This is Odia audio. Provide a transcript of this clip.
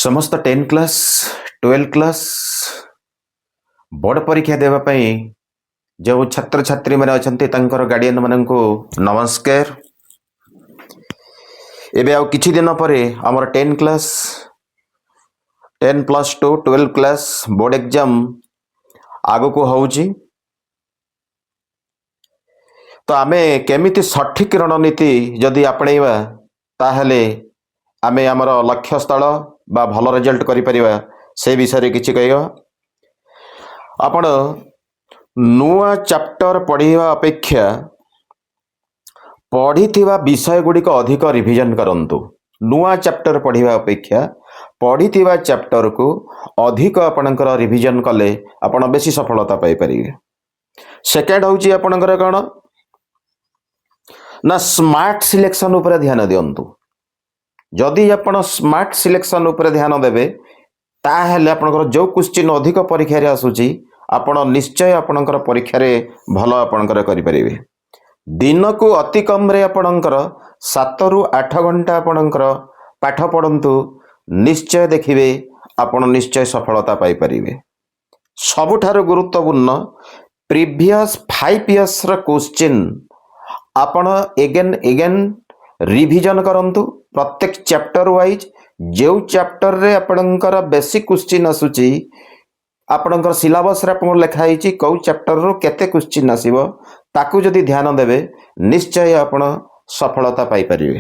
ସମସ୍ତ 10 କ୍ଲାସ୍, 12 କ୍ଲାସ୍ ବୋର୍ଡ଼ ପରୀକ୍ଷା ଦେବା ପାଇଁ ଯେଉଁ ଛାତ୍ରଛାତ୍ରୀମାନେ ଅଛନ୍ତି, ତାଙ୍କର ଗାର୍ଡ଼ିଆନମାନଙ୍କୁ ନମସ୍କାର। ଏବେ ଆଉ କିଛି ଦିନ ପରେ ଆମର 10 class, 10+2, 12 class board exam ଆଗକୁ ହେଉଛି। ତ ଆମେ କେମିତି ସଠିକ୍ ରଣନୀତି ଯଦି ଆପଣେଇବା, ତାହେଲେ ଆମେ ଆମର ଲକ୍ଷ୍ୟସ୍ଥଳ ବା ଭଲ ରେଜଲ୍ଟ କରିପାରିବା, ସେ ବିଷୟରେ କିଛି କହିବା। ଆପଣ ନୂଆ ଚାପ୍ଟର ପଢ଼ିବା ଅପେକ୍ଷା ପଢ଼ିଥିବା ବିଷୟ ଗୁଡ଼ିକ ଅଧିକ ରିଭିଜନ କରନ୍ତୁ। ନୂଆ ଚାପ୍ଟର ପଢ଼ିବା ଅପେକ୍ଷା ପଢ଼ିଥିବା ଚାପ୍ଟରକୁ ଅଧିକ ଆପଣଙ୍କର ରିଭିଜନ କଲେ ଆପଣ ବେଶୀ ସଫଳତା ପାଇପାରିବେ। ସେକେଣ୍ଡ ହେଉଛି ଆପଣଙ୍କର କ'ଣ ନା ସ୍ମାର୍ଟ ସିଲେକ୍ସନ ଉପରେ ଧ୍ୟାନ ଦିଅନ୍ତୁ। ଯଦି ଆପଣ ସ୍ମାର୍ଟ ସିଲେକ୍ସନ ଉପରେ ଧ୍ୟାନ ଦେବେ, ତାହେଲେ ଆପଣଙ୍କର ଯେଉଁ କ୍ୱେଶ୍ଚିନ୍ ଅଧିକ ପରୀକ୍ଷାରେ ଆସୁଛି, ଆପଣ ନିଶ୍ଚୟ ଆପଣଙ୍କର ପରୀକ୍ଷାରେ ଭଲ ଆପଣଙ୍କର କରିପାରିବେ। ଦିନକୁ ଅତି କମରେ ଆପଣଙ୍କର 7ରୁ 8 ଘଣ୍ଟା ଆପଣଙ୍କର ପାଠ ପଢ଼ନ୍ତୁ। ନିଶ୍ଚୟ ଦେଖିବେ, ଆପଣ ନିଶ୍ଚୟ ସଫଳତା ପାଇପାରିବେ। ସବୁଠାରୁ ଗୁରୁତ୍ୱପୂର୍ଣ୍ଣ, ପ୍ରିଭିୟସ୍ 5 ଇୟର୍ସର କ୍ୱେଶ୍ଚିନ୍ ଆପଣ ଏଗେନ୍ ଏଗେନ୍ ରିଭିଜନ କରନ୍ତୁ। ପ୍ରତ୍ୟେକ ଚାପ୍ଟର ୱାଇଜ୍ ଯେଉଁ ଚାପ୍ଟରରେ ଆପଣଙ୍କର ବେଶୀ କ୍ୱେଶ୍ଚିନ୍ ଆସୁଛି, ଆପଣଙ୍କର ସିଲାବସରେ ଆପଣଙ୍କର ଲେଖା ହେଇଛି କେଉଁ ଚାପ୍ଟରରୁ କେତେ କ୍ୱେଶ୍ଚିନ୍ ଆସିବ, ତାକୁ ଯଦି ଧ୍ୟାନ ଦେବେ, ନିଶ୍ଚୟ ଆପଣ ସଫଳତା ପାଇପାରିବେ।